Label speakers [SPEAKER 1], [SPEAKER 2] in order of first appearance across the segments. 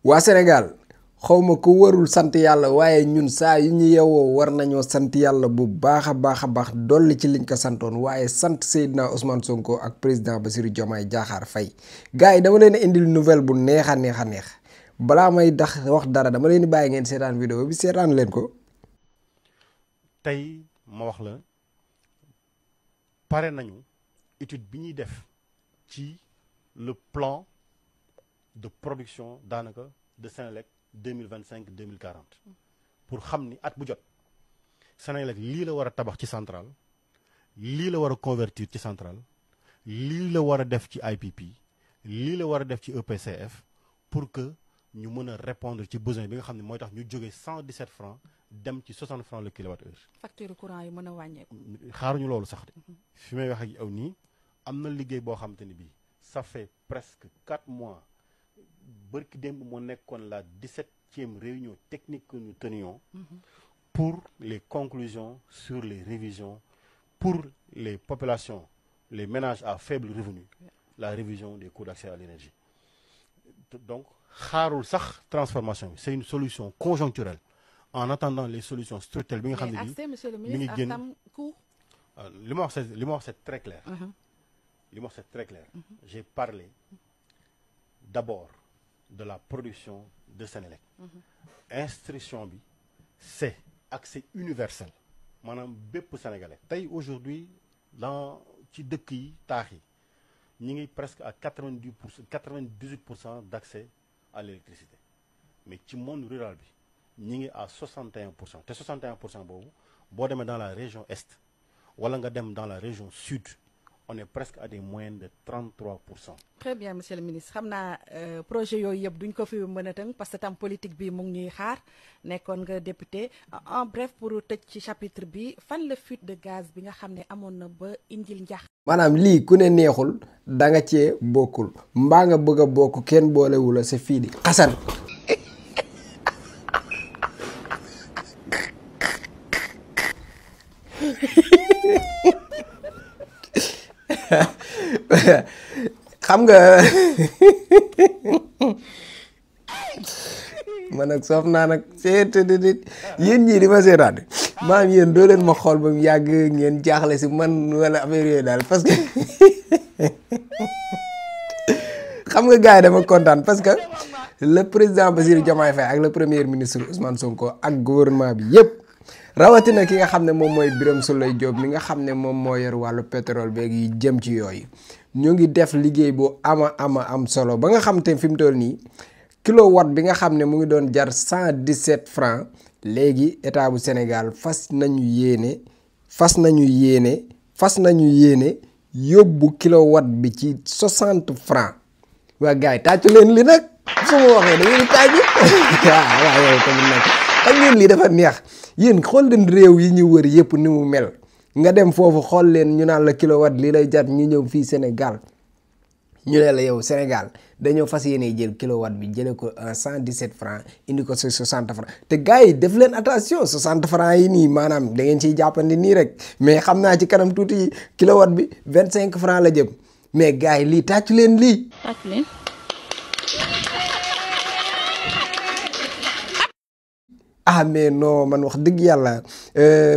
[SPEAKER 1] waa Sénégal xawma ko warul sant yàlla waaye ñun saa yu ñu yewoo war nañoo sant yàlla bu baax a baax dolli ci liñ ko santoon waaye sant Seydina Ousmane Sonko ak président Bassirou Diomaye Diakhar Faye gars yi dama leen indil nouvelle bu neex a neex balaa may wax dara dama leen di bàyyi ngeen seetaan vidéo bi seetaan leen ko.
[SPEAKER 2] tey ma wax la pare nañu étude bi ñuy def ci le plan de production daanaka de Senelec 2025-2040 pour xam ni at bu jot Senelec lii la war a tabax ci centrale lii la war a convertir ci centrale lii la war a def ci IPP lii la war a def ci EPCF pour que ñu mën a répondre ci besoin bi nga xam ne mooy tax ñu jógee 117 francs dem ci 60 francs le kilowattheure.
[SPEAKER 3] facture courant yi mën a wàññeeku.
[SPEAKER 2] xaaruñu loolu sax de fi may wax ak yow nii am na liggéey boo xam te ni bii ça fait presque 4 mois bërki démb moo nekkoon la 17e réunion technique que nous tenions pour les conclusions sur les révisions pour les populations, les ménages à faible revenu, la révision des coûts d'accès à l'énergie. Donc xaarul sax transformation c'est une solution conjoncturelle en attendant les solutions structurelles bi nga xam ne
[SPEAKER 3] accès monsieur le
[SPEAKER 2] mi ngi
[SPEAKER 3] ministre
[SPEAKER 2] génn
[SPEAKER 3] ak tam coût.
[SPEAKER 2] li ma wax c'est très clair. li ma wax c'est très clair. J'ai parlé d'abord de la production de Senelec. Instruction bi c'est accès universel maanaam bépp sénégalais tey aujourd'hui dans ci dëkk yi taax yi ñi ngi presque à 98% d'accès à l'électricité mais ci monde rural bi ñi ngi à 61% te 61% boobu boo demee dans la région est wala nga dem dans la région sud on est presque à des moyennes de 33%.
[SPEAKER 3] Très bien monsieur le ministre xam naa projet yooyu yëpp duñ ko fi mën a tënk parce que tam politique bi mu ngi ñuy xaar nekkoon nga député en bref pour tëj ci chapitre bi fan la fuite de gaz bi nga xam ne amoon na ba indil njax.
[SPEAKER 1] maanaam lii ku ne neexul da nga cee bokkul mbaa nga bëgg a bokk kenn boolewu la sa fii di xasan. xam nga man nag soof naa nag seetadit yéen ñii di ma seetaan maam yéen doo leen ma xool ba mu yàgg ngeen jaaxle si man wala affaire yooyu daal parce que xam nga gars yi dama kontaan parce que le président Bassirou Diomaye Faye ak le premier ministre Ousmane Sonko ak gouvernement bi yëpp rawatina ki nga xam ne moom mooy Birame Souleye Diop mi nga xam ne moom moo yor wàllu pétrole beeg yi jëm ci yooyu ñu ngi def liggéey bu am solo ba nga xam te fi mu toll nii kilowatt bi nga xam ne mu ngi doon jar 117 francs léegi état bu Sénégal fas nañu yéene yóbbu kilowatt bi ci 60 francs waa gars yi tàccu leen li nag su ma waxee da ngeen di tàccu waaw yow tamit nag ak ngeen lii dafa neex yéen xool leen réew yi ñu wër yëpp ni mu mel nga dem foofu xool leen ñu naan la kilowatt lii lay jar ñu ñëw fii Sénégal ñu ne la yow Sénégal dañoo fas yéene jël kilowatt bi jëlee ko 117 francs indi ko ci 60 francs te gars yi def leen attention 60 francs yi nii maanaam da ngeen ciy jàppandi nii rek mais xam naa ci kanam tuuti kilowatt bi 25 francs la jëm mais gars yi lii tàccu leen lii.
[SPEAKER 3] tàccu leen.
[SPEAKER 1] ah mais non man wax dëgg yàlla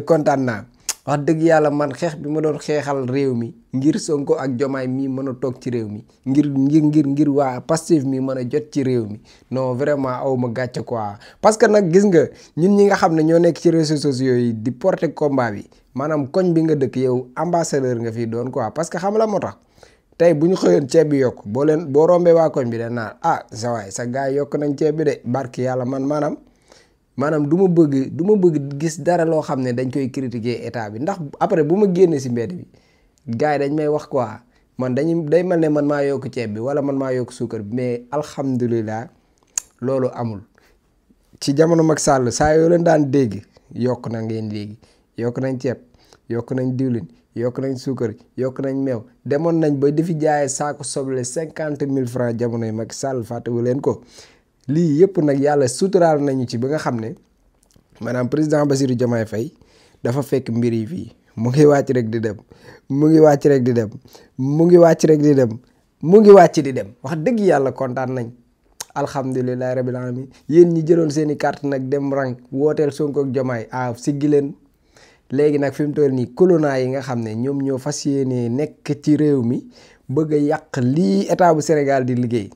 [SPEAKER 1] kontaan naa wax dëgg yàlla man xeex bi ma doon xeexal réew mi ngir Sonko ak Diomaye mii mën a toog ci réew mi ngir waa Pastef mi mën a jot ci réew mi non vraiment aw ma gàcce quoi parce que nag gis nga ñun ñi nga xam ne ñoo nekk ci réseaux sociaux yi di porter combat bi maanaam koñ bi nga dëkk yow ambassadeur nga fii doon quoi parce que xam la moo tax tey bu ñu xëyoon ceeb bi yokk boo rombee waa koñ bi da naan ah sa waay sa gars yi yokk nañ ceeb bi de barki yàlla man maanaam du ma bëgg gis dara loo xam ne dañ koy critiquer état bi ndax après bu ma génnee si mbedd bi gars yi dañ may wax quoi man day mel ne man maa yokk ceeb bi wala man maa yokk suukar bi mais alhamdulilah loolu amul ci jamono Macky Sall saa yoo leen daan dégg yokk na ngeen léegi yokk nañ ceeb yokk nañ diwlin yokk nañ suukar yokk nañ meew demoon nañ ba di fi jaayee saako soble 50 000 francs jamonoy Macky Sall fàttewu leen ko. lii yëpp nag yàlla suturaal nañu ci ba nga xam ne maanaam président Bassirou Diomaye Faye dafa fekk mbir yi fii mu ngi wàcc rek di dem mu ngi wàcc rek di dem wax dëgg yàlla kontaan nañ alhamdulilahi rabil alamin yéen ñi jëloon seen i carte nag dem rang wooteel Sonko ak Diomaye siggi leen léegi nag fi mu toll nii colonna yi nga xam ne ñoom ñoo fas yéene nekk ci réew mi bëgg a yàq lii état bu Sénégal di liggéey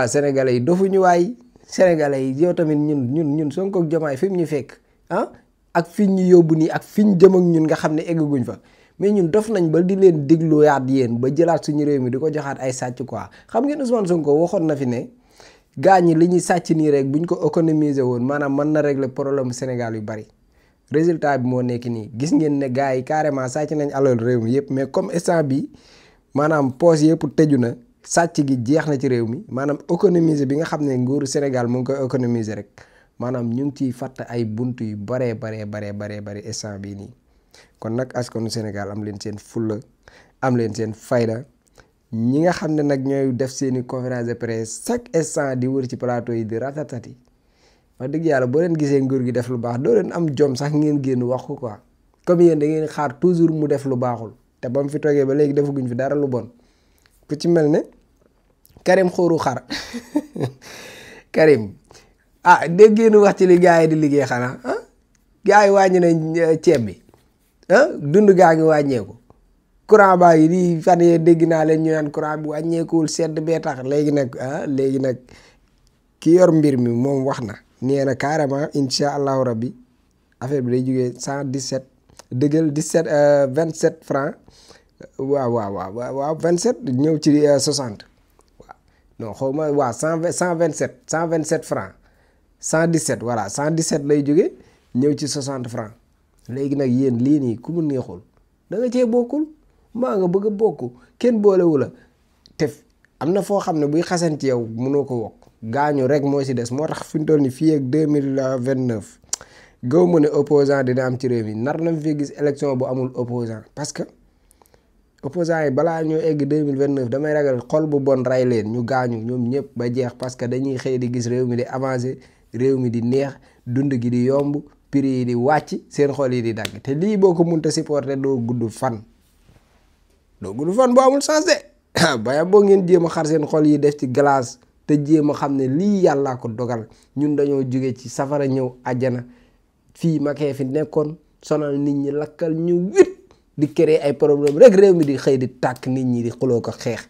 [SPEAKER 1] sénégalais yi dofuñu waay sénégalais yi yow tamit ñun Sonko ak Diomaye fi mu ñu fekk ak fi ñu yóbbu nii ak fi ñu jëm ak ñun nga xam ne eggaguñ fa mais ñun dof nañ ba di leen dégluwaat yéen ba jëlaat suñu réew mi di ko joxaat ay sàcc quoi xam ngeen Ousmane Sonko waxoon na fi ne gaa ñi li ñuy sàcc nii rek buñ ko économiser woon maanaam mën na régler problème Sénégal yu bari résultat bi moo nekk nii gis ngeen ne gaa yi carrément sàcc nañ alal réew mi yëpp mais comme instant bi maanaam poche yëpp tëju na sàcc gi jeex na ci réew mi maanaam économiser bi nga xam ne nguuru Sénégal mu ngi koy économiser rek maanaam ñu ngi ciy fàtt ay bunt yu baree bari instant bii nii kon nag askanu Sénégal am leen seen fulla am leen seen fayda ñi nga xam ne nag ñooy def seeni conférence de presse chaque instant di wër ci plateau yi di ratatati wax dëgg yàlla boo leen gisee nguur gi def lu baax doo leen am jom sax ngeen génn wax ko quoi comme yéen da ngeen xaar toujours mu def lu baaxul te ba mu fi toogee ba léegi defaguñ fi dara lu bon ku ci mel ne Karim Xooru Xar Karim dégg ngeen wax ci li gars yi di liggéey xanaa gars yi wàññi nañ ceeb bi dund gaa ngi wàññeeku courant baa ngi di fan yee dégg naa leen ñu naan courant bi wàññeekuwul sedd bee tax léegi nag ki yor mbir mi moom wax na nee na carrément incha allahu rabbi affaire bi day jógee 117 dëggal 27 francs waaw 27 ñëw ci 60 waaw non xaw ma waaw 127 francs 117 voilà 117 lay jóge ñëw ci 60 francs léegi nag yéen lii nii ku mu neexul da nga cee bokkul maa nga bëgg a bokk kenn boolewu la te am na foo xam ne buy xasan ci yow mënoo ko wokk gaañu rek moo si des moo tax fi mu toll nii fii ak 2029 gaw mu ne opposant dina am ci réew mi nar na fi gis élection bu amul opposant parce que opposant yi balaa ñoo egg 2029 damay ragal xol bu bon ray leen ñu gaañu ñoom ñëpp ba jeex parce que dañuy xëy di gis réew mi di avancer réew mi di neex dund gi di yomb prix yi di wàcc seen xol yi di dagg te lii boo ko mënta supporter doo gudd fan boo amul chance de baya boo ngeen jéem a xar seen xol yi def ci glace te jéem a xam ne lii yàllaa ko dogal ñun dañoo jóge ci safara ñëw àjjana fii makee fi nekkoon sonal nit ñi lakkal ñu wit di créer ay problème rek réew mi di xëy di tàkk nit ñi di xuloo ko xeex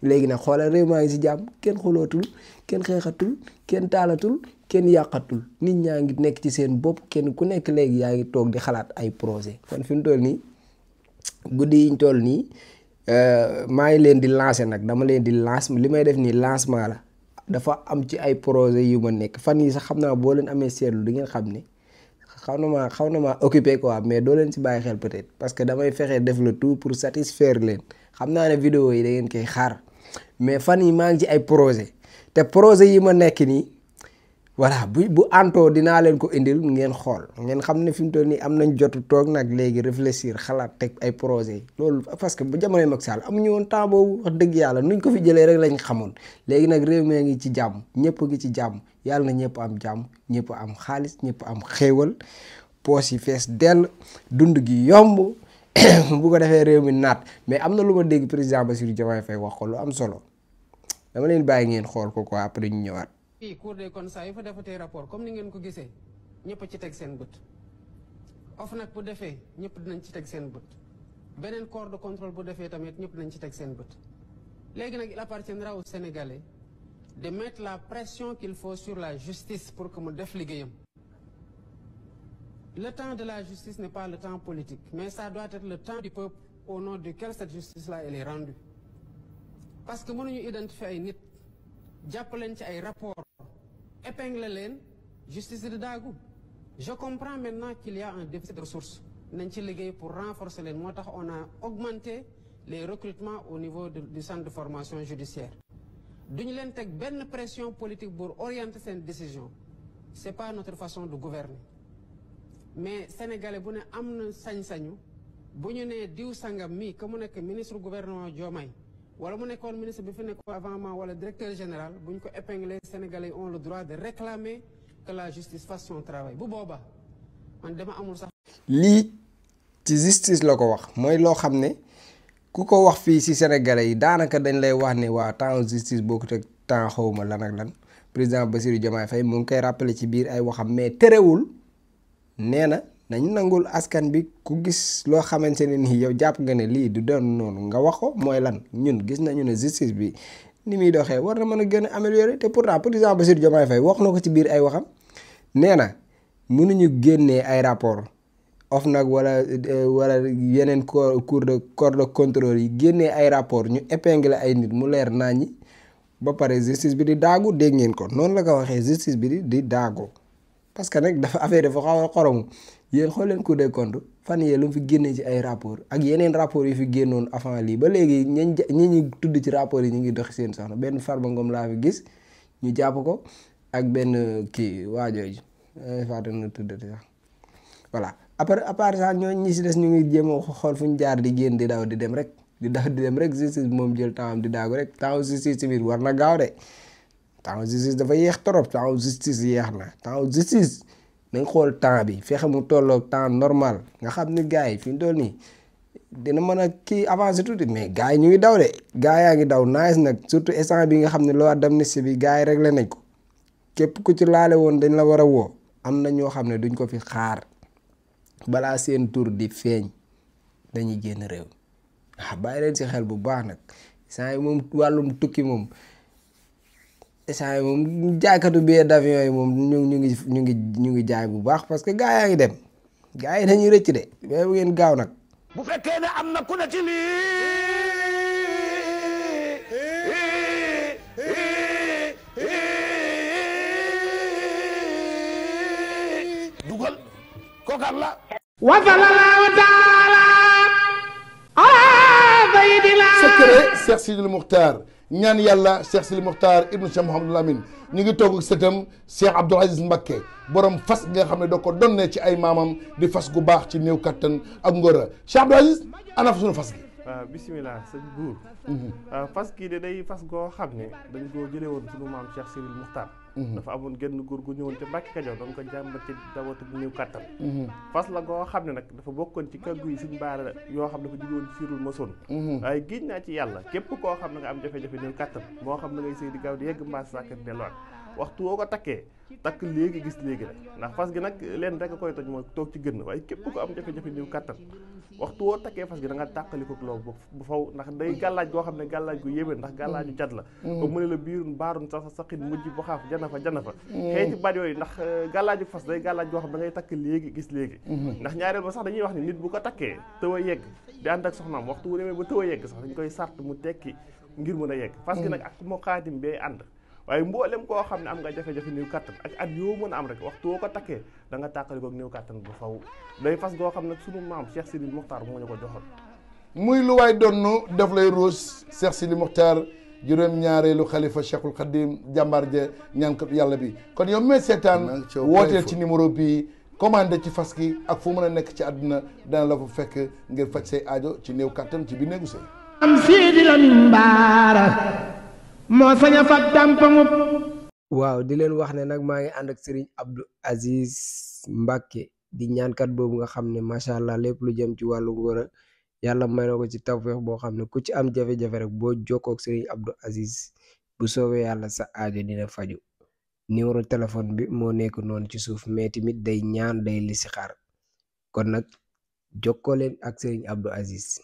[SPEAKER 1] léegi nag xoolal réew maa ngi si jàmm kenn xulootul kenn xeexatul kenn taalatul kenn yàqatul nit ñaa ngi nekk ci seen bopp kenn ku nekk léegi yaa ngi toog di xalaat ay projet kon fi mu toll nii guddi yiñ toll nii maa ngi leen di lancer nag dama leen di lancer li may def nii lancement la dafa am ci ay projet yu ma nekk fan yi sax xam naa boo leen amee seetlu di ngeen xam ne xaw na maa occupé quoi mais doo leen si bàyyi xel peut-être parce que damay fexe def le tout pour satisfaire leen xam naa ne vidéo yi da ngeen koy xaar mais fan yi maa ngi ci ay projet te projet yi ma nekk nii voilà bu antoo dinaa leen ko indil ngeen xool ngeen xam ne fi mu toll nii am nañ jotu toog nag léegi réfléchir xalaat teg ay projet yi loolu parce que bu jamonoy Macky Sall amuñu woon temps boobu wax dëgg yàlla nuñ ko fi jëlee rek lañ xamoon léegi nag réew mi ngi ci jàmm ñëpp ngi ci jàmm yàlla na ñëpp am jàmm ñëpp am xaalis ñëpp am xéewal poos yi fees dell dund gi yomb bu ko defee réew mi naat mais am na lu ma dégg président Bassirou Diomaye Faye wax ko lu am solo dama leen bàyyi ngeen xool ko quoi après ñu ñëwaat.
[SPEAKER 4] fii Cour des comptes saa yu fa defatee rapport comme ni ngeen ko gisee ñëpp ci teg seen bët OFNAC bu defee ñëpp dinañ ci teg seen bët beneen corps de contrôle bu defee tamit ñëpp dinañ ci teg seen bët léegi nag il appartiendra aux Sénégalais de mettre la pression qu'il faut sur la justice pour que mu def liggéeyam. Le temps de la justice n'est pas le temps politique mais ça doit être le temps du peuple au nom duquel cette justice-là elle est rendue parce que mënuñu identifier ay nit jàpp leen ci ay rapport épingle leen justice de daagu je comprends maintenant qu'il y a un déficit de ressources nañ ci liggéey pour renforcer leen moo tax on a augmenté les recrutements au niveau du centre de formation judiciaire duñu leen teg benn pression politique pour orienter seen décision c'est pas notre façon de gouverner mais sénégalais bu ne am na sañ-sañu bu ñu nee diw sangam mii que mu nekk ministre gouvernement Diomaye wala mu nekkoon ministre bi fi nekkoon avant moi wala directeur général bu ñu ko épinglé sénégalais ont le droit de réclamer que la justice fasse son travail bu boobaa man dama amul sax.
[SPEAKER 1] lii ci justice la ko wax mooy loo xam ne ku ko wax fii ci sénégalais yi daanaka dañ lay wax ne waa temps justice bokkut ak temps xawma lan ak lan président Bassirou Diomaye Faye mu ngi koy rappelé ci biir ay waxam mais terewul nee na nañ nangul askan bi ku gis loo xamante ne nii yow jàpp nga ne lii du doon noonu nga wax ko mooy lan ñun gis nañu ne justice bi ni muy doxee war na mën a gën a améliorer te pourtant président Bassirou Diomaye Faye wax na ko ci biir ay waxam nee na mënuñu génnee ay rapport OFNAC wala yeneen corps de contrôle yi génnee ay rapport ñu épingle ay nit mu leer naa ñi ba pare justice bi di daagu dégg ngeen ko noonu la ko waxee justice bi di daagu parce que nag dafa affaire dafa xaw a xoromu yéen xool leen Cour des comptes fan yee lu mu fi génnee ci ay rapport ak yeneen rapport yi fi génnoon avant lii ba léegi ñi tudd ci rapport yi ñu ngi doxi seen soxna benn Farba Ngom laa fi gis ñu jàpp ko ak benn kii waajooju fàtte na tuddati sax voilà après à part ça ñooñu ñi si des ñu ngi jéem a xool fu ñu jaar di génn di daw di dem rek justice bi moom jël temps am di daagu rek temps justice ci biir war na gaaw de temps justice dafa yéex trop temps justice yéex na temps justice nañ xool temps bi fexe mu tolloog temps normal nga xam ni gars yi fi mu toll nii dina mën a kii avancer tuuti mais gars yi ñu ngi daw de gars yaa ngi daw nice nag surtout instant bi nga xam ne loi d'amnistie bi gars yi réglé nañ ko képp ku ci laale woon dañ la war a woo am na ñoo xam ne duñ ko fi xaar balaa seen tur di feeñ dañuy génn réew bàyyi leen ci xel bu baax nag saa yi moom wàllum tukki moom saa yi moom jaaykatu billet d'avion yi moom ñu ngi jaay bu baax parce que gars yaa ngi dem gars yi dañuy rëcc de mais bu ngeen gaaw nag.
[SPEAKER 5] bu fekkee ne am na ku ne ci dugal kookar la.
[SPEAKER 6] wa sallallahu taala ala sayyidina
[SPEAKER 7] secret Cheikh Sidil Mukhtar ñaan yàlla Cheikh Sidil Mukhtar ibnu Cheikh Mouhamadul Amin ñu ngi toog ak sëtam Cheikh Abdoul Aziz Mbacké borom fas nga xam ne da ko donnee ci ay maamam di fas gu baax ci néew kattan ak ngóora Cheikh Abdoul Aziz ana fa suñu fas gi.
[SPEAKER 8] waaw bisimilah sëñ buur fas kii de day fas goo xam ne dañ koo jëlee woon suñu maam Cheikh Sidil Mukhtar dafa amoon genn góor gu ñëwoon ca Mbàkke Kajoor doon ko jàmbat ci dawatu bu néew kattan fas la goo xam ne nag dafa bokkoon ci kàggu yi suñ baara yoo xam ne dafa jógoon ci siirul masoon waaye géej naa ci yàlla képp koo xam ne nga am jafe-jafe néew kattan moo xam ne ngay sëy di gaaw di yegg mbaas sàkkat delluwaat waxtu woo ko takkee takk léegi gis léegi rek ndax fas gi nag leen rek a koy toj mooy toog ci gën waaye képp ko am jafe-jafe néew kattan waxtu woo takkee fas gi da nga tàqali ko loolu bu faw ndax day gàllaaj goo xam ne gàllaaj gu yéeme ndax gàllaaju cat la ba mu ne la biirun baarun sa saqin mujj bu xaaf jana fa xeeti baat yooyu ndax gàllaaju fas day gàllaaj goo xam da ngay takk léegi gis léegi ndax ñaareel ba sax dañuy wax ni nit bu ko takkee tëw a yegg di ànd ak soxnaam waxtu wu demee ba tëw a yegg sax dañ koy sart mu tekki ngir mën a yegg fas gi nag ak moo xaatim bee ànd waaye mboolem koo xam ne am nga jafe-jafe néew kattan ak at yoo mën a am rek waxtu woo ko takkee da nga tàqali ko néew kattan bu faw day fas goo xam ne sunu maam Cheikh Sidil Mukhtar moo ñu ko joxoon
[SPEAKER 7] muy lu waay donnu daf lay ruus Cheikh Sidil Mukhtar juróom-ñaareelu xalifa Cheikhul Khadim jàmbaar ja ñaankat yàlla bi kon yow mee seetaan wooteel ci numéro bii commandé ci fas gi ak fu mën a nekk ci àdduna dana la fa fekk ngir faj say aajo ci néew kattan ci bi néegu sëy
[SPEAKER 6] am Sidi Lamine Bara moo sañ a fag dàmpamu.
[SPEAKER 1] waaw di leen wax ne nag maa ngi ànd ak Serigne Abdou Aziz Mbacké di ñaankat boobu nga xam ne macha allah lépp lu jëm ci wàllu ngóora yàlla may na ko ci tawfeex boo xam ne ku ci am jafe-jafe rek boo jokkoo ak Serigne Abdou Aziz bu soobee yàlla sa aajo dina faju numéro téléphone bi moo nekk noonu ci suuf mais tamit day ñaan day listixaar kon nag jokkoo leen ak Serigne Abdou Aziz.